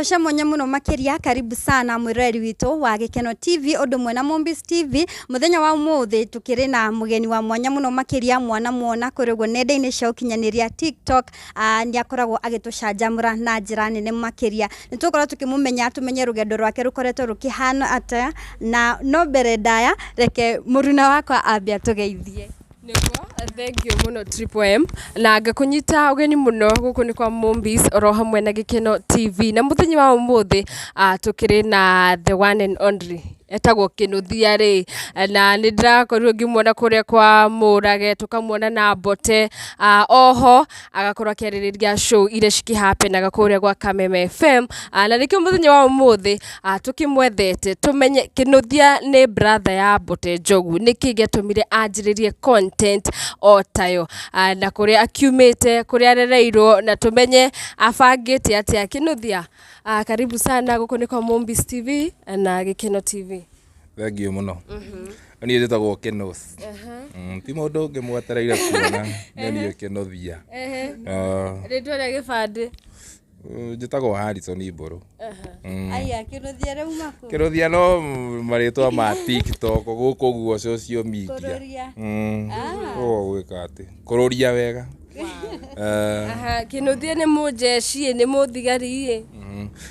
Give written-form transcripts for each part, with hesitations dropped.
Cia mwanya muno makiria. Karibu sana mwiroreri witũ wa Gĩkeno TV ũndũ ũmwe na Mombis TV. Mũthenya wa ũmũthĩ tukĩrĩ na mũgeni wa mwanya mũno makĩria, mwana muona kũrĩ ũguo nenda-inĩ cia ũkinyanĩria TikTok. Nĩ akoragwo agĩtũcanjamũra na njĩra nene makĩria. Nĩ tũgũkorwo tũkĩmũmenya, tũmenye rũgendo rwake rũkoretwo rũkĩhana atĩa. Na no mbere ndaya, reke mũruna wakwa ambe atũgeithie. Nĩguo, thank you mũno Triple M, na ngakũnyita ũgeni mũno gũkũ nĩ kwa Mombis oro hamwe na Gĩkeno TV. Na mũthenya wa ũmũthĩ tũkĩrĩ na the one and only etagwo Kĩnũthia rĩ, na nĩ ndĩrakorirwo ngĩmuona kũrĩa kwa Mũrage, tũkamuona na Mbote, oho agakorwo akĩarĩrĩria show iria cikĩhapenaga kũrĩa gwa Kameme FM. Na nĩkĩo mũthenya wa ũmũthĩ tũkĩmwethete tũmenye Kĩnũthia nĩ brother ya Mbote Njogu, nĩkĩ gĩatũmire anjĩrĩrie content o tayo, na kũrĩa akiumĩte, kũrĩa arereirwo, na tũmenye abangĩte atĩa. Kĩnũthia, karibu sana gũkũ nĩ kwa Mombis TV na Gĩkeno TV. Thank you mũno. Niĩ njĩtagwo Kĩnũs. Ti mũndũ ũngĩ mwetereire kuona, nĩ niĩ Kĩnũthia. Rĩtwa rĩa gĩbandĩ? Njĩtagwo Harrison Mbũrũ. Aya, Kĩnũthia rauma kũ? Kĩnũthia no marĩtwa ma TikTok gũkũ ũguo social media. Kũrũria. Ũguo gwĩka atĩ kũrũria wega. Kĩnũthia nĩ mũnjeci ĩ, nĩ mũthigari ĩ,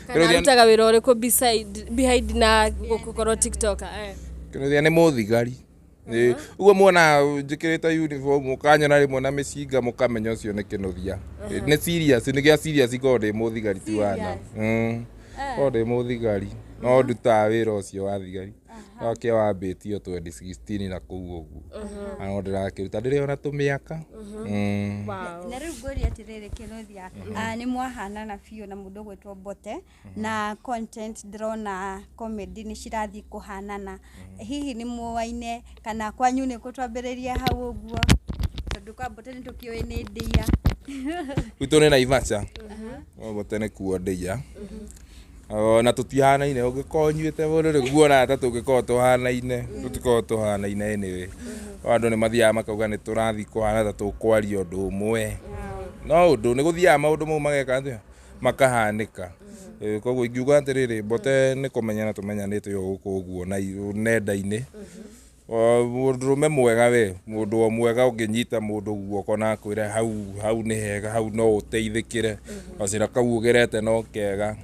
kana Kĩnũthia arutaga wĩra ũrĩkũ beside behind na gũkorwo TikToker? Kĩnũthia nĩ mũthigari. Ũguo muona njĩkĩrĩte uniform, mũkanyona rĩmwe na mĩcinga, mũkamenya ũcio nĩ Kĩnũthia. Nĩ serious, nĩ gĩa serious, ngorwo ndĩ mũthigari ti wana. Ngorwo ndĩ mũthigari no ndutaga wĩra ũcio wa thigari wakĩa wambĩtio 2016 na kũu ũguo na no ndĩrakĩruta ndĩrĩ ona tũmĩaka. Na rĩu ngũria atĩrĩrĩ, Kĩnũthia, nĩ mwahanana biũ na mũndũ ũgwĩtwo Mbote na content, ndĩrona comedy nĩ cirathiĩ kũhanana. Hihi nĩ mũaine kana kwanyu nĩ kũ? Twambĩrĩrie hau ũguo, tondũ kwa Mbote nĩ tũkĩũĩ nĩ ndĩa. Gwitũ nĩ Naivasha, Mbote nĩ kuo ndĩia. Na tũtihanaine. Ũngĩkorwo nyuĩte mũndũ nĩguonaga ta tũngĩkorwo tũhanaine, tũtikorwo tũhanaine. Anyway, andũ nĩ mathiaga makauga nĩ tũrathiĩ kũhana ta tũkwaria ũndũ ũmwe, no ũndũ nĩ gũthiaga maũndũ mau mageka atĩa, makahanĩka. Koguo ingiuga atĩrĩrĩ, Mbote nĩ kũmenyana tũmenyanĩte o gũkũ ũguo na nenda-inĩ. O, mũndũrũme mwega, we mũndũ o mwega ũngĩnyita mũndũ guoko na akwĩre hau hau nĩ hega, hau no ũteithĩkĩre, gacĩra kau ũgerete no kega,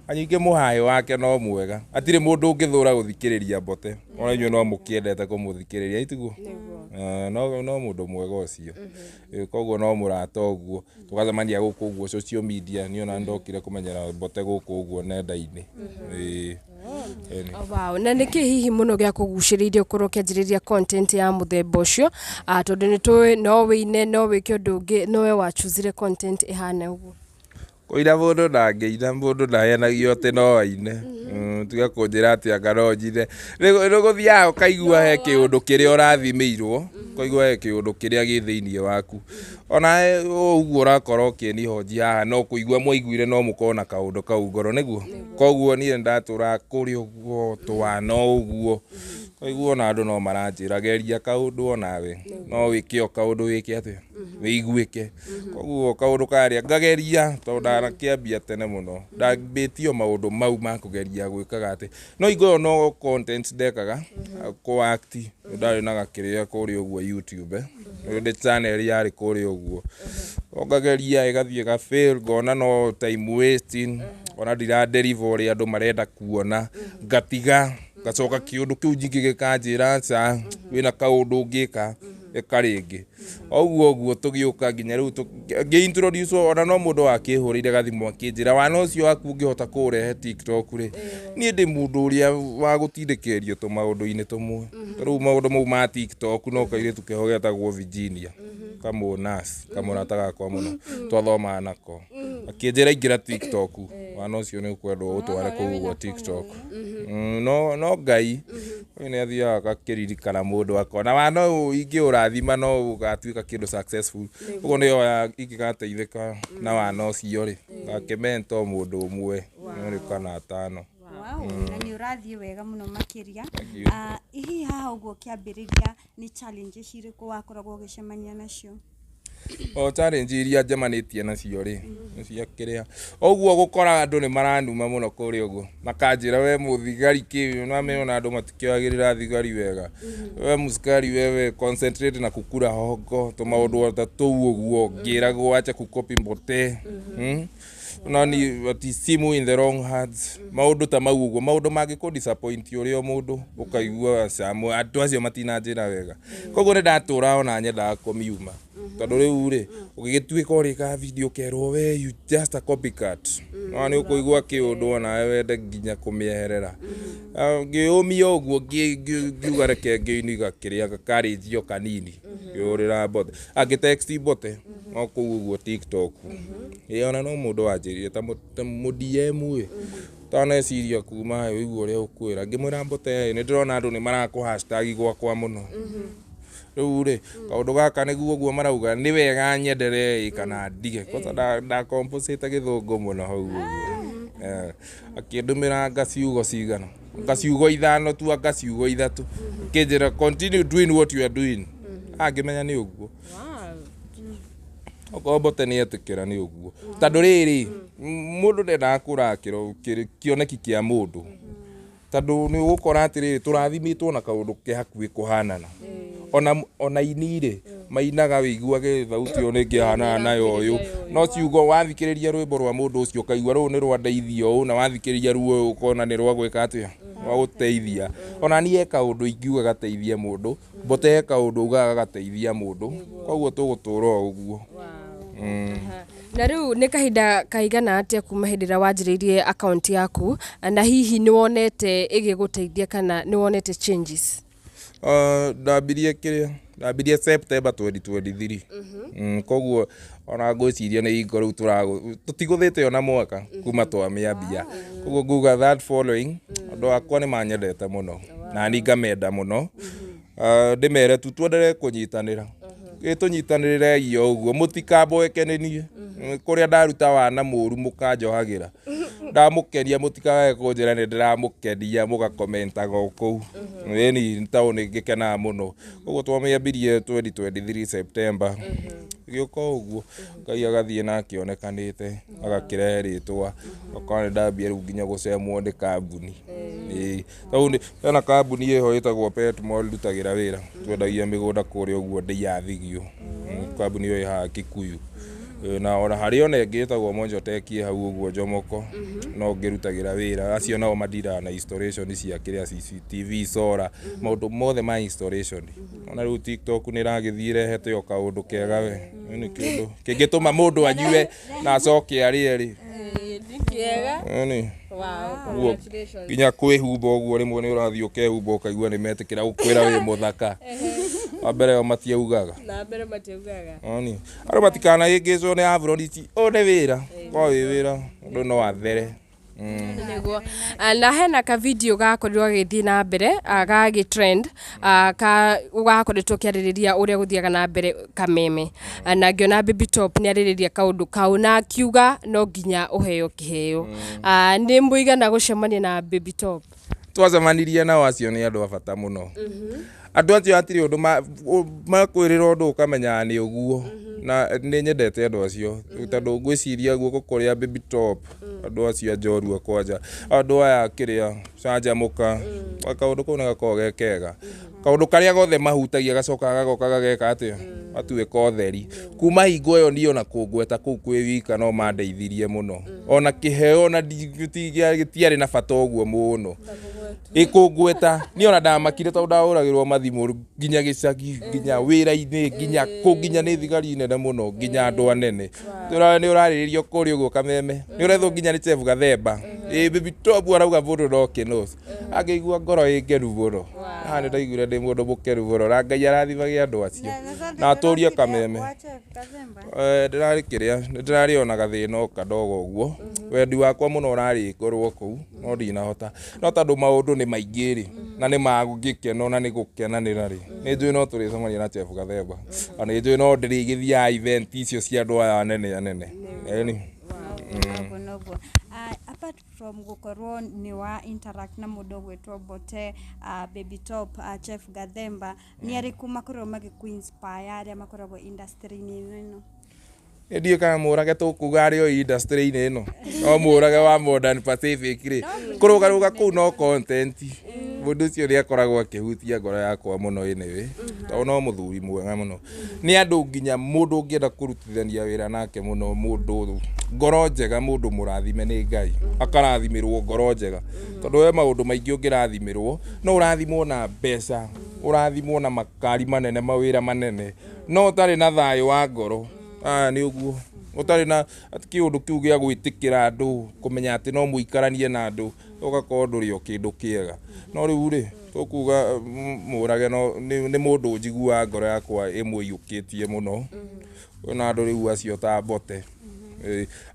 na ningĩ mũhaĩ wake no mwega. Hatirĩ mũndũ ũngĩthũra gũthikĩrĩria Mbote. Ona inyuĩ no mũkĩendete kũmũthikĩrĩria, itiguo? No mũndũ mwega ũcio. Koguo no mũrata ũguo tũgacemania gũkũ ũguo social media. Niĩ ona ndokire kũmenyera Mbote gũkũ ũguo nenda-inĩ. Ĩni. Wow, na nĩkĩ hihi mũno gĩa kũgucĩrĩirie ũkorwo ũkĩanjĩrĩria content ya mũthemba ũcio? Tondũ nĩ tũĩ no wĩine, no wĩke ũndũ ũngĩ, no we wachuzire content ĩhana ũguo. Kũina mũndũ ndangĩina, mũndũ ndaheanagio atĩ no aine. Tiga kũnjĩra atĩ anga no njine. Nĩ gũthiaga ũkaigua he kĩũndũ kĩrĩa ũrathimĩirwo, ũkaigua he kĩũndũ kĩrĩa gĩ thĩiniĩ waku. Ona ũguo ũrakorwo ũkĩnihoji haha, no kũigua mwaiguire no mũkorwo na kaũndũ kau ngoro nĩguo. Koguo niĩ ndatũraga kũrĩ ũguo twana ũguo, ũkaigua ona andũ no maranjĩra geria kaũndũ onawe no wĩke o kaũndũ, wĩke atĩa, wĩiguĩke. Koguo kaũndũ karĩa ngageria, tondũ ndanakĩambia tene mũno, ndambĩtie o maũndũ mau ma kũgeria gwĩkaga atĩ no ingorwo no content ndekaga kũ act. Ndarĩ na gakĩrĩa kũrĩa ũguo YouTube, ndĩ channel yarĩ kũrĩa ũguo, ngageria ĩgathiĩ ĩga fail, ngona no time wasting, ona ndira deliver ũrĩa andũ marenda kuona, ngatiga. Ngacoka kĩũndũ kĩu nyingĩ gĩkanjĩra aca, wĩna kaũndũ ũngĩka, ĩka rĩngĩ o ũguo ũguo, tũgĩũka nginya rĩu ngĩ introduce. Ona no mũndũ wakĩhũrĩire gathimũ akĩnjĩra wana ũcio waku ũngĩhota kũũrehe TikTok rĩ. Niĩ ndĩ mũndũ ũrĩa wa gũtindĩkĩrĩrio tũmaũndũ-inĩ tũmwe. Ta rĩu maũndũ mau ma TikTok, no kairĩtu keho getagwo Virginia kamũnas kamũrata gakwa mũno twathomaga nako akĩnjĩra ingĩra TikTok, wana ũcio nĩ ũkwendwo ũtware kũu ũguo TikTok. No Ngai ũyũ nĩ athiaga agakĩririkana mũndũ akona wana ũyũ ingĩũrathima no ũgatuĩka kĩndũ successful. Ũguo nĩyo ingĩgateithĩka na wana ũcio rĩ, ngakĩmento mũndũ ũmwe nĩ kana atano. Wow, na nĩ ũrathiĩ wega mũno makĩria. Thank you. Hihi haha ũguo ũkĩambĩrĩria nĩ challenges irĩkũ wakoragwo ũgĩcemania nacio? O challenge iria njemanĩtie nacio rĩ, nĩ cia kĩrĩa ũguo gũkora andũ nĩ maranuma mũno kũrĩa ũguo, makanjĩra we mũthigari kĩ namena, andũ matikĩoyagĩrĩra thigari wega, we mũsikari wewe concentrate na kukura hongo, tũmaũndũ ta tũu ũguo ngĩragwo acha kukopi mbote, Nani ati simu in the wrong hands, maũndũ ta mau ũguo, maũndũ mangĩkũ disappoint ũrĩa mũndũ ũkaigua camu andũ acio matinanjĩra wega. Koguo nĩ ndatũra ona nyendaga kũmiuma, tondũ rĩu rĩ ũgĩgĩtuĩka ũrĩkaga video ũkerwo we you just a copycat, no nĩ ũkũigua kĩũndũ onawe wende nginya kũmĩeherera. Ngĩũmia ũguo, ngiuga reke ngĩiniga kĩrĩa karĩnjio kanini, ngĩhũrĩra Mbote, angĩ mbote no kũu ũguo TikTok. Ĩ ona no mũndũ wanjĩrire ta mũ DM ĩ taneciria kuma ũigua ũrĩa ũkwĩra, ngĩmwĩra Mbote nĩ ndĩrona andũ nĩ marakũ hashtag gwakwa mũno, rĩu rĩ kaũndũ gaka nĩguo ũguo marauga nĩ wega nyenderee kana ndige, kwanza ndakomposĩte gĩthũngũ mũno hau ũguo. Akĩndũmĩra anga ciugo cigana, anga ciugo ithano tu, anga ciugo ithatũ, akĩnjĩra continue doing what you are doing. Angĩmenya nĩ ũguo okorwo Mbote nĩ etĩkĩra nĩ ũguo, tondũ rĩrĩ mũndũ ndendaga kũrakĩro kĩoneki kĩa mũndũ, tondũ nĩ ũgũkora atĩrĩrĩ tũrathimĩtwo na kaũndũ ke hakuhĩ kũhanana, ona ini rĩ mainaga wĩiguage thauti ĩyo nĩngĩhanana nayo ũyũ, no ciugo wathikĩrĩria rwĩmbo rwa mũndũ ũcio ũkaigua rũu nĩ rwa ndeithia ũũ, na wathikĩrĩria ruo ũkona nĩ rwa gwĩka atĩa, rwa gũteithia. Ona niĩ he kaũndũ ingiuga gateithie mũndũ, Mbote he kaũndũ ugaga gateithia mũndũ, koguo tũgũtũra o ũguo. Na rĩu nĩ kahinda kaigana atĩa kuma hĩndĩ ĩrĩa wanjĩrĩirie account yaku, na hihi nĩ wonete ĩgĩgũteithia kana nĩ wonete changes? Ndambirie kĩrĩa, ndambirie September 2023, koguo ona ngwĩciria nĩ hingo rĩu tũtigũthĩte ona mwaka kuma twamĩambia, koguo nguga that following andũ akwa nĩ manyendete mũno na niĩ ngamenda mũno. Ndĩmere tu twenderee kũnyitanĩra, tũnyitanĩrĩre o ũguo, mũtikamboeke nĩ niĩ kũrĩa ndaruta wana mũru mũkanjohagĩra, ndamũkenia mũtikage kũnjĩra nĩ ndĩramũkenia, mũgakomentaga o kũu, ĩni tondũ nĩ ngĩkenaga mũno. Koguo twamĩambirie 2023 September, gĩũka o ũguo Ngai agathiĩ na akĩonekanĩte agakĩrehe rĩtwa, okorwo nĩ ndambia rĩu nginya gũcemwo nĩ kambuni. Ĩĩ hena kambuni ĩho ĩtagwo Pet Mall ndutagĩra wĩra, twendagia mĩgũnda kũrĩa ũguo ndĩyathigio, kambuni ĩyo ĩ haha Kikuyu, na ona harĩ ona ĩngĩ ĩtagwo Monjo Tech ĩ hau ũguo Jomoko, no ngĩrutagĩra wĩra, acio nao mandiraga na installation cia kĩrĩa CCTV, solar, maũndũ mothe ma installation. Ona rĩu TikTok nĩ ĩragĩthiĩ ĩrehete o kaũndũ kega we, nĩ kĩũndũ kĩngĩtũma mũndũ anyue na acoke arĩe rĩ. Nĩ kĩega. Nĩ Wow, ũguo nginya kwĩhumba ũguo rĩmwe nĩ ũrathiĩ ũkehumba ũkaigua nĩ metĩkĩra gũkwĩra wĩ mũthaka, wa mbere o matiaugaga. Na mbere matiaugaga. Oni andũ matikanahĩngĩcwo nĩ Afrobeat, ũyũ nĩ wĩra, korwo wĩ wĩra mũndũ no athere. Nĩguo. Na hena ka video gakorirwo gagĩthiĩ na mbere gagĩ trend, ka gakoretwo kĩarĩrĩria ũrĩa gũthiaga na mbere Kameme, na ngĩona Baby Top nĩ arĩrĩria kaũndũ kau na akiuga no nginya ũheo kĩheo. Nĩ mũigana gũcemania na Baby Top? Twacemanirie nao, acio nĩ andũ a bata mũno, andũ acio hatirĩ ũndũ makwĩrĩra ũndũ ũkamenya nĩ ũguo, na nĩ nyendete andũ acio tondũ ngwĩciria guoko kũrĩa Baby Top, andũ acio a njorua kwanja, andũ aya kĩrĩa canjamũka, kaũndũ kau nĩ gakoragwo ge kega, kaũndũ karĩa gothe mahutagia gacokaga gagoka gageka atĩa, gatuĩka ũtheri. Kuma hingo ĩyo niĩ ona kũngweta kũu kwĩ wika no mandeithirie mũno, ona kĩheo ona gĩtiarĩ na bata ũguo mũno ĩkũngweta niĩ, ona ndamakire tondũ ndahũragĩrwo mathimũ nginya gĩcagi, nginya wĩra-inĩ, nginya kũ, nginya nĩ thigari nene mũno, nginya andũ anene. Nĩ ũrarĩrĩrio kũrĩa ũguo Kameme, nĩ ũrethwo nginya nĩ Chef Gathemba, ĩ Baby Top arauga mũndũ no kĩnũs, angĩigua ngoro ĩ ngenu mũno. Haha nĩ ndaiguire ndĩ mũndũ mũkenu mũno, na Ngai arathimage andũ acio na atũrie Kameme. Ndĩrarĩ kĩrĩa ndĩrarĩ ona gathĩna o kadogo ũguo, wendi wakwa mũno ũrarĩ ngorwo kũu no ndinahota, no tondũ maũndũ nĩ maingĩ rĩ na nĩ ma gĩkeno na nĩ gũkenanĩra rĩ, nĩ njũĩ no tũrĩcemania na Chef Gathemba, na nĩ njũĩ no ndĩrĩgĩthiaga event icio cia andũ aya anene anene. Ĩni. Noguo noguo. Apart from gũkorwo nĩ wa interact na mũndũ ũgwĩtwo Mbote, Baby Top, Jeff Gathemba, nĩ arĩkũ makoragwo magĩkũ inspire arĩa makoragwo industry-inĩ ĩno? Ndiũĩ kana Mũrage tũkuga arĩ o industry-inĩ ĩno, no Mũrage wa Modern Pacific rĩ, kũrũgarũga kũu no content. Mũndũ ũcio nĩ akoragwo akĩhutia ngoro yakwa mũno anyway, tondũ no mũthuri mwega mũno. Nĩ andũ nginya mũndũ ũngĩenda kũrutithania wĩra nake mũno, mũndũ ngoro njega, mũndũ mũrathime nĩ Ngai, akarathimĩrwo ngoro njega. Tondũ he maũndũ maingĩ ũngĩrathimĩrwo, no ũrathimwo na mbeca, ũrathimwo na makari manene, mawĩra manene, no ũtarĩ na thayũ wa ngoro. Aya nĩ ũguo ũtarĩ na kĩũndũ kĩu gĩa gwĩtĩkĩra andũ, kũmenya atĩ no mũikaranie na andũ, ũgakorwo ndũrĩ o kĩndũ kĩega. No rĩu rĩ, tũkuga Mũrage no nĩ mũndũ njiguaga ngoro yakwa ĩmũiyũkĩtie mũno. Kwĩna andũ rĩu acio ta Mbote.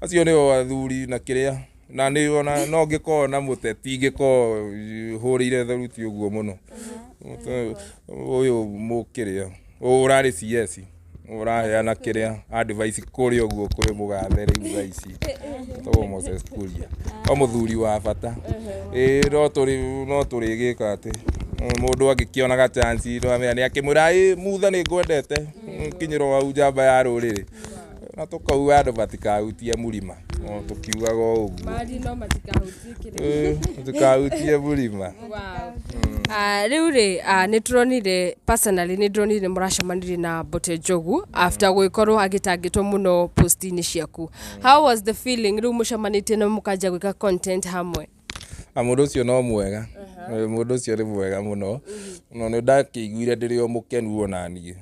Acio nĩo athuri na kĩrĩa na nĩ ona no ngĩkorwo na mũteti ingĩkorwo hũrĩire theruti ũguo mũno. Ũyũ mũkĩrĩa ũyũ ũrarĩ CS ũraheana kĩrĩa advice kũrĩa ũguo kwĩ mũgathe rĩu thaa ici etagwo Moses Kuria, o mũthuri wa bata. Ĩĩ no tũrĩgĩka atĩ mũndũ angĩkĩonaga chance no amenya nĩ akĩmwĩra ĩ mutha nĩ ngwendete kinyĩrwo hau njamba ya rũrĩrĩ, na tũkauga andũ matikahutie mũrima, no tũkiugaga o ũguo. Mari no matikahutie kĩrĩa. Matikahutie mũrima. Rĩu rĩ, nĩ tũronire, personally nĩ ndĩronire mũracemanirie na Mbote Njogu after gwĩkorwo agĩtangĩtwo mũno post-inĩ ciaku. How was the feeling rĩu mũcemanĩtie na mũkanjia gwĩka content hamwe? Mũndũ ũcio no mwega. Mũndũ ũcio nĩ mwega mũno. No nĩ ndakĩiguire ndĩrĩ o mũkenu ona niĩ.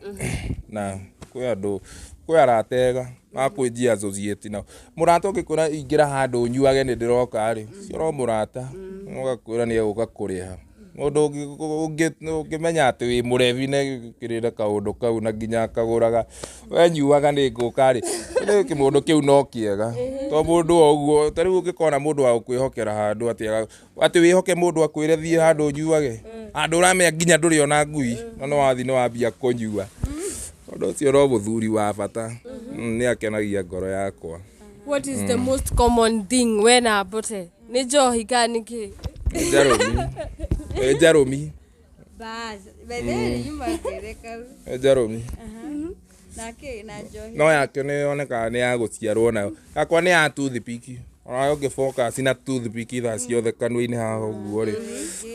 Na kwĩ andũ, kwĩ arata ega makwĩnjia associate nao. Mũrata ũngĩkwĩra ingĩra handũ ũnyuage nĩ ndĩroka rĩ, ũcio no mũrata. Ũgakwĩra nĩ egũka kũrĩha. Mũndũ ũngĩmenya atĩ wĩ mũrebi na kĩrĩra kaũndũ kau na nginya akagũraga, we nyuaga nĩ ngũka rĩ, kĩmũndũ kĩu no kĩega. To mũndũ o ũguo, ta rĩu ũngĩkona mũndũ wa gũkwĩhokera handũ atĩ atĩ wĩhoke mũndũ akwĩre thiĩ handũ ũnyuage, handũ ũramenya nginya ndũrĩ ona ngui, no nĩ wathiĩ nĩ wambia kũnyua. Ũndũ ũcio no mũthuri wa bata, nĩ akenagia ngoro yakwa. What is the most common thing we na Mbote? Nĩ njohi kana nĩ kĩ? Njarũmi. Njarũmi. Bas, by the way, nyuma ngwĩre kau. Njarũmi. Na kĩ na njohi. No yake nĩ yonekaga nĩ ya gũciarwo nayo. Yakwa nĩ ya toothpick. Ona ũngĩ focus na toothpick thaa ciothe kanua-inĩ haha ũguo rĩ,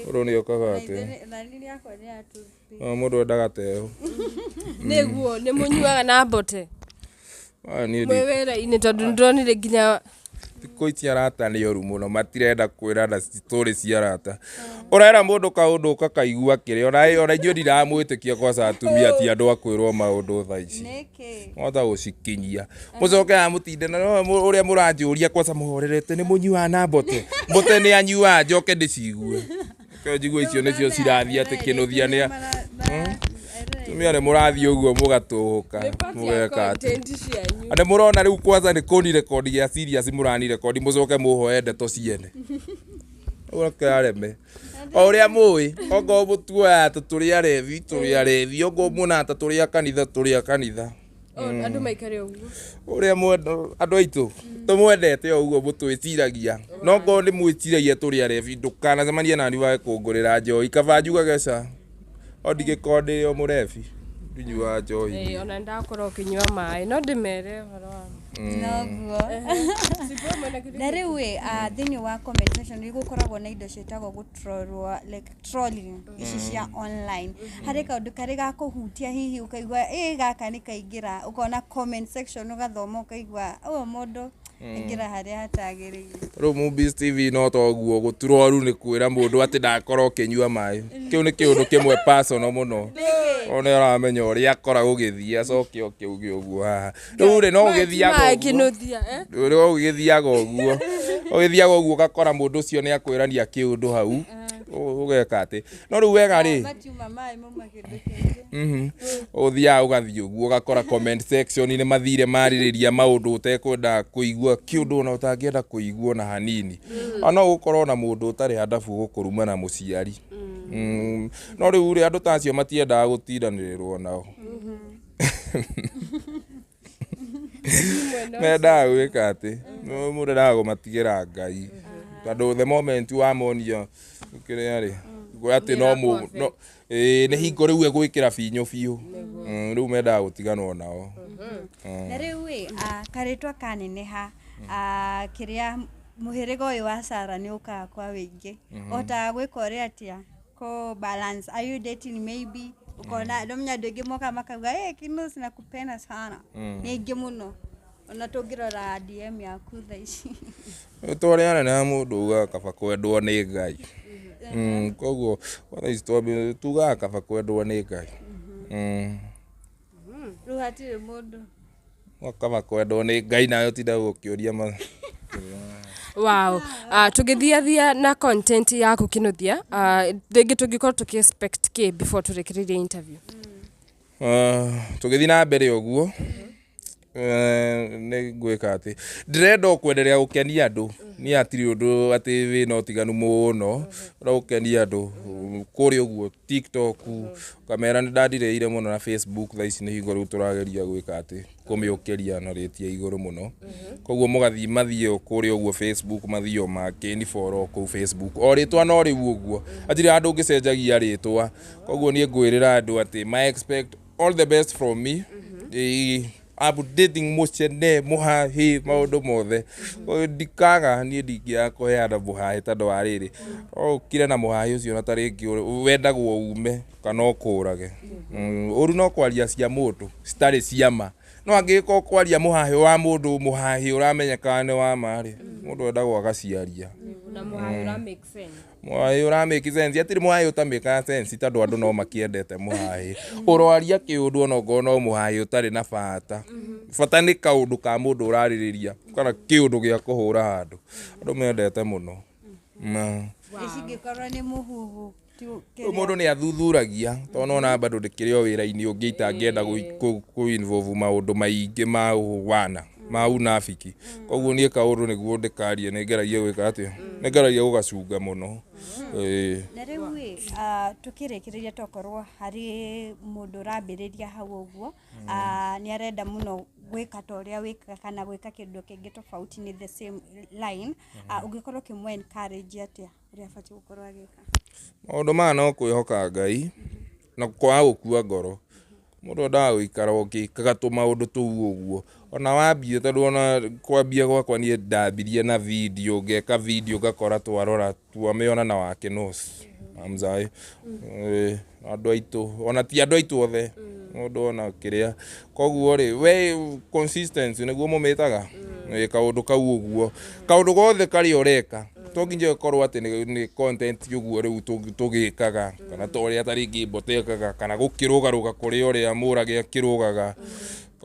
mũndũ nĩ okaga atĩ Na nini yakwa nĩ ya toothpick. Mũndũ endaga teo. Nĩguo nĩ mũnyuaga na Mbote? Niĩ Mwĩ wĩra-inĩ tondũ nĩndĩronire nginya thikũ ici arata nĩ oru mũno, matirenda kwĩrana story cia arata. Ũrera mũndũ kaũndũ ũgakaigua kĩrĩa, ona inyuĩ ndiramwĩtĩkia kwaca atumia ti andũ a kwĩrwo maũndũ thaa ici. Nĩkĩ? Mwahota gũcikinyia. Mũcoke haha mũtinde na ũrĩa mũranjũria kwaca mũhorerete nĩ mũnyuaga na Mbote. Mbote nĩ anyuaga njoke ndĩcigue. Reke njigue icio nĩcio cirathiĩ atĩ kĩnũthia nĩ atumia nĩ mũrathiĩ ũguo mũgatũhũka mũgeka atĩ. Andũ mũrona rĩu kwanza nĩ kũni rekondi gĩa serious mũrani rekondi mũcoke mũhoe ndeto ciene. Ũreke areme. O ũrĩa mũĩ, okorwo mũtuoyaga ta tũrĩ arebi, tũrĩ arebi, okorwo muonaga ta tũrĩ a kanitha, tũrĩ a kanitha. Andũ maikare ũguo. Ũrĩa mwenda andũ aitũ tũmwendete o ũguo mũtwĩciragia. No okorwo nĩ mwĩciragia tũrĩ arebi, ndũkanacemanie nani wage kũngũrĩra njohi, kaba njugage ca. O ndingĩkorwo ndĩ o mũrebi, ndinyuaga njohi. Ona ndakorwo ũkĩnyua maĩ, no ndĩmere ũhoro wa Noguo. Na rĩu ĩ, thĩinĩ wa comment section nĩ gũkoragwo na indo ciĩtagwo gũtrolwo, like trolling ici cia online. Harĩ kaũndũ karĩ ga kũhutia hihi ũkaigua ĩ gaka nĩ kaingĩra, ũkona comment section ũgathoma ũkaigua ũyũ mũndũ aingĩra harĩa hatagĩrĩire. Rĩu Movies TV no toguo gũturoru nĩ kwĩra mũndũ atĩ ndakorwo ũkĩnyua maĩ. Kĩu nĩ kĩũndũ kĩmwe personal mũno. Ona ũramenya ũrĩa akora gũgĩthiĩ acoke oke uge ũguo haha. Rĩu rĩ no ũgĩthiaga ũguo. Kĩnũthia, Rĩu ũgĩthiaga ũguo. Ũgĩthiaga ũguo ũgakora mũndũ ũcio nĩ akwĩrania kĩũndũ hau. Ũgeka atĩ. No rĩu wega rĩ. Matiuma maĩ mauma kĩndũ kĩngĩ. Ũthiaga ũgathiĩ ũguo ũgakora comment section nĩ mathire marĩrĩria maũndũ ũtekwenda kũigua kĩũndũ ona ũtangĩenda kũigua ona hanini. Ona no gũkorwo na mũndũ ũtarĩ handabu gũkũruma na mũciari. No rĩu rĩ andũ ta acio matiendaga gũtindanĩrĩrwo nao. Mendaga gwĩka atĩ mũndũ endaga kũmatigĩra Ngai. Tondũ the moment wamonia kĩrĩa rĩ, atĩ no mũ no ĩĩ nĩ hingo rĩu egwĩkĩra binyũ biũ. Rĩu mendaga gũtiganwo nao. Na rĩu ĩ, karĩtwa kaneneha, kĩrĩa mũhĩrĩga ũyũ wa Sara nĩ ũkaga kwa wĩingĩ, ũhotaga gwĩka ũrĩa atĩa kũ balance? Are you dating maybe? Ũkona ndũmenya andũ aingĩ mokaga makauga, "Hey, Kinuthia, nakupenda sana." Nĩ aingĩ mũno, ona tũngĩrora DM yaku thaa ici. Twarĩ anene a mũndũ ugaga kaba kwendwo nĩ Ngai. Koguo thaa ici tugaga kaba kwendwo nĩ Ngai. Rĩu hatirĩ mũndũ. Kaba kwendwo nĩ Ngai nawe ũtinda ũkĩũria ma. Wow. Tũgĩthiathia na content yaku Kinuthia, rĩngĩ tũngĩkorwo tũkĩ expect kĩ before tũrĩkĩrĩrie interview? Tũgĩthiĩ na mbere ũguo, nĩ ngwĩka atĩ ndĩrenda o kwenderea gũkenia andũ. Niĩ hatirĩ ũndũ atĩ wĩna ũtiganu mũno na gũkenia andũ kũrĩa ũguo TikTok, kamera nĩ ndandirĩire mũno na Facebook. Thaa ici nĩ hingo rĩu tũrageria gwĩka atĩ kũmĩũkĩria na rĩti ya igũrũ mũno. Koguo mũgathiĩ mathiĩ o kũrĩa ũguo Facebook, mathiĩ o makĩni follow kũu Facebook, o rĩtwa no rĩu ũguo, hatirĩ handũ ũngĩcenjagia rĩtwa. Koguo niĩ ngwĩrĩra andũ atĩ ma expect all the best from me. Ĩĩ, updating mũcene mũhahĩ maũndũ mothe. Koguo ndikaga niĩ ndingĩaga kũheana mũhahĩ, tondũ wa rĩrĩ, no ũkire na mũhahĩ ũcio na ta rĩngĩ wendagwo ume kana ũkũrage. Ũru no kwaria cia mũndũ citarĩ ciama, no angĩgĩkorwo kwaria mũhahĩ wa mũndũ, mũhahĩ ũramenyeka nĩ wa ma rĩ, mũndũ endagwo agaciaria. Na mũhahĩ ũra make sense. Mũhahĩ ũra make sense, hatirĩ mũhahĩ ũtamĩkaga sense, tondũ andũ no makĩendete mũhahĩ ũroaria kĩũndũ, ona okorwo no mũhahĩ ũtarĩ na bata. Bata nĩ kaũndũ ka mũndũ ũrarĩrĩria kana kĩũndũ gĩa kũhũra handũ, andũ mendete mũno na Icingĩkorwo nĩ mũhuhu rĩu mũndũ nĩ athuthuragia, tondũ nona bado ndĩkĩrĩ o wĩra-inĩ ũngĩ itangĩenda kũ involve maũndũ maingĩ ma wana ma unafiki. Koguo niĩ kaũndũ nĩguo ndĩkarie, nĩ ngeragia gwĩka atĩa, nĩ ngeragia gũgacunga mũno. Ĩĩ. Na rĩu ĩ, tũkĩrĩkĩrĩria, tokorwo harĩ mũndũ ũrambĩrĩria hau ũguo, nĩ arenda mũno gwĩka ta ũrĩa wĩkaga kana gwĩka kĩndũ kĩngĩ tofauti nĩ the same line, ũngĩkorwo ũkĩmũ encourage atĩa ũrĩa abatiĩ gũkorwo agĩka? Maũndũ maya no kwĩhoka Ngai na kwaga gũkua ngoro. Mũndũ endaga gũikara ũgĩkaga tũmaũndũ tũu ũguo ona wambia, tondũ ona kwambia gwakwa niĩ ndambirie na video, ngeka video ngakora twarora twamĩona na Wakinos amzai andũ aitũ, ona ti andũ aitũ othe, mũndũ ona kĩrĩa. Koguo rĩ, we consistency nĩguo mũmĩtaga. Ĩ, kaũndũ kau ũguo, kaũndũ gothe karĩa ũreka to nginya ĩkorwo atĩ nĩ content ũguo rĩu tũgĩkaga, kana ta ũrĩa ta rĩngĩ Mbote ekaga, kana gũkĩrũgarũga kũrĩa ũrĩa Mũrage akĩrũgaga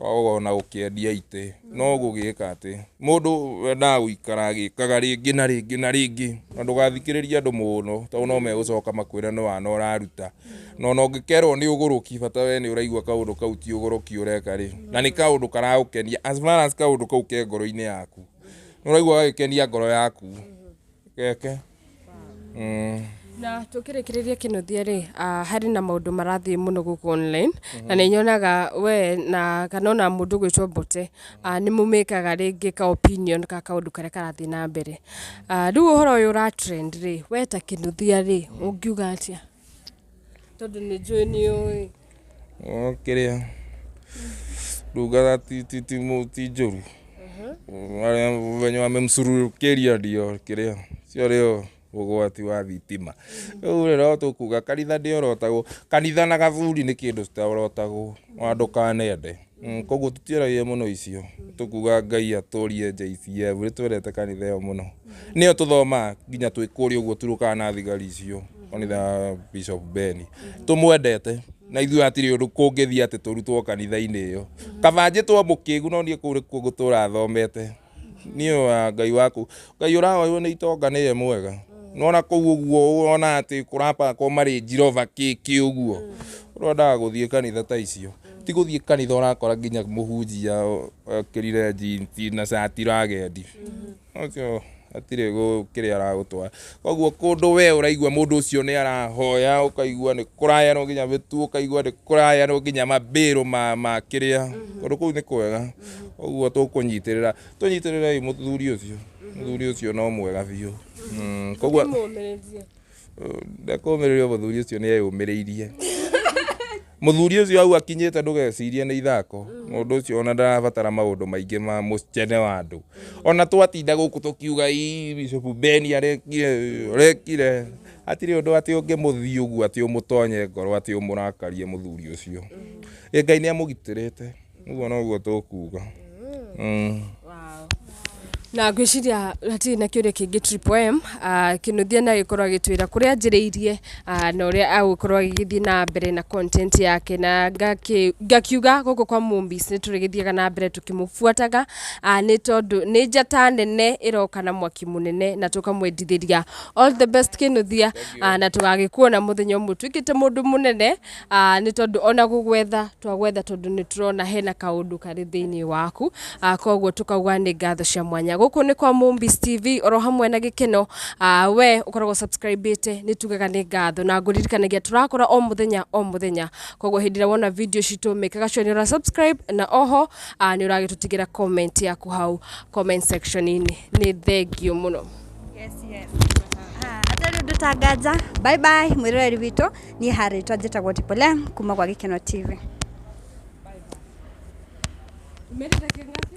ona gũkĩendia itĩ, no gũgĩka atĩ mũndũ wendaga gũikara agĩkaga rĩngĩ na rĩngĩ na rĩngĩ, na ndũgathikĩrĩrie andũ mũno, tondũ no megũcoka makwĩre nĩ wana ũraruta. Na ona ũngĩkerwo nĩ ũgũrũki, bata we nĩ ũraigua kaũndũ kau ti ũgũrũki ũreka rĩ, na nĩ kaũndũ karagũkenia, as far as kaũndũ kau ke ngoro-inĩ yaku, nĩ ũraigua gagĩkenia ngoro yaku, keke. Na tũkĩrĩkĩrĩria Kĩnuthia rĩ, harĩ na maũndũ marathiĩ mũno gũkũ online, na nĩ nyonaga we na kana ona mũndũ gwĩtwo Mbote, nĩ mũmĩkaga rĩngĩ ka opinion ka kaũndũ karĩa karathiĩ na mbere. Rĩu ũhoro ũyũ ũra trend rĩ, we ta Kĩnuthia rĩ, ũngiuga atĩa, tondũ nĩ njũĩ nĩ ũĩ? O kĩrĩa ndungata ti njũru, arĩa venye wamemsurukiria ndio kĩrĩa cio rĩo ũgwati wa thitima. Rĩu rĩ, no tũkuga kanitha ndĩorotagwo, kanitha na gaburi nĩ kĩndũ citaorotagwo, ona ndũkanende. Koguo tũtiaragia mũno icio, tũkuga Ngai atũrie JCM. Nĩ twendete kanitha ĩyo mũno, nĩyo tũthomaga nginya twĩ kũrĩa ũguo turũkaga na thigari icio, kanitha wa Bishop Ben tũmwendete, na ithuĩ hatirĩ ũndũ kũngĩthiĩ atĩ tũrutwo kanitha-inĩ ĩyo. Kaba njĩtwo mũkĩgu, no niĩ kũu nĩkuo ngũtũra thomete niĩ wa Ngai waku. Ngai ũrahoywo nĩ itonga nĩye mwega, nona kũu ũguo wona atĩ kũrapakwo marĩ Njirova kĩkĩ ũguo, ũrendaga gũthiĩ kanitha ta icio, ti gũthiĩ kanitha ũrakora nginya mũhunjia ekĩrire jeans na cati ragendi, ũcio hatirĩ kĩrĩa aragũtwara. Koguo kũndũ we ũraigua mũndũ ũcio nĩ arahoya, ũkaigua nĩ kũrayanwo nginya mĩtu, ũkaigua nĩ kũrayanwo nginya mambĩrũ ma kĩrĩa, kũndũ kũu nĩ kwega. Koguo tũkũnyitĩrĩra, tũnyitĩrĩrei mũthuri ũcio. Mũthuri ũcio no mwega biũ. Koguo Mũmĩrĩrie. Ndekũmĩrĩrio, mũthuri ũcio nĩ eyũmĩrĩirie. Mũthuri ũcio hau akinyĩte, ndũgecirie nĩ ithako. Mũndũ ũcio ona ndarabatara maũndũ maingĩ ma mũcene wa andũ. Ona twatinda gũkũ tũkiuga, "Ii, Bishop Ben arekire arekire," hatirĩ ũndũ atĩ ũngĩmũthiĩ ũguo atĩ ũmũtonye ngoro atĩ ũmũrakarie mũthuri ũcio. Ĩ Ngai nĩ amũgitĩrĩte, ũguo noguo tũkuga. Na ngwĩciria hatirĩ na kĩũria kĩngĩ, Triple M. Kĩnuthia nĩ agĩkorwo agĩtwĩra kũrĩa anjĩrĩirie na ũrĩa agũkorwo agĩgĩthiĩ na mbere na content yake, na ngakiuga gũkũ kwa Mombis nĩ tũrĩgĩthiaga na mbere tũkĩmũbuataga, nĩ tondũ nĩ njata nene ĩroka na mwaki mũnene, na tũkamwendithĩria all the best, Kĩnuthia, na tũgagĩkuona mũthenya ũmwe ũtuĩkĩte mũndũ mũnene, nĩ tondũ ona gũgwetha twagwetha tondũ nĩ tũrona hena kaũndũ karĩ thĩinĩ waku. Koguo tũkauga nĩ ngatho cia mwanya. Gũkũ nĩ kwa Mombis TV oro hamwe na Gĩkeno. We ũkoragwo subscribe-ĩte, nĩ tugaga nĩ ngatho na ngũririkanagia tũrakora o mũthenya o mũthenya. Koguo hĩndĩ ĩrĩa wona video citũ, mĩkaga sure nĩ ũra subscribe, na oho nĩ ũragĩtũtigĩra comment yaku hau comment section-inĩ. Nĩ thengio mũno. Yes. Ah, atarĩ ũndũ tanganja, bye bye mwĩroreri witũ. Niĩ harĩtwa njĩtagwo Tipole kuma gwa Gĩkeno TV. Umeenda dakika ngapi?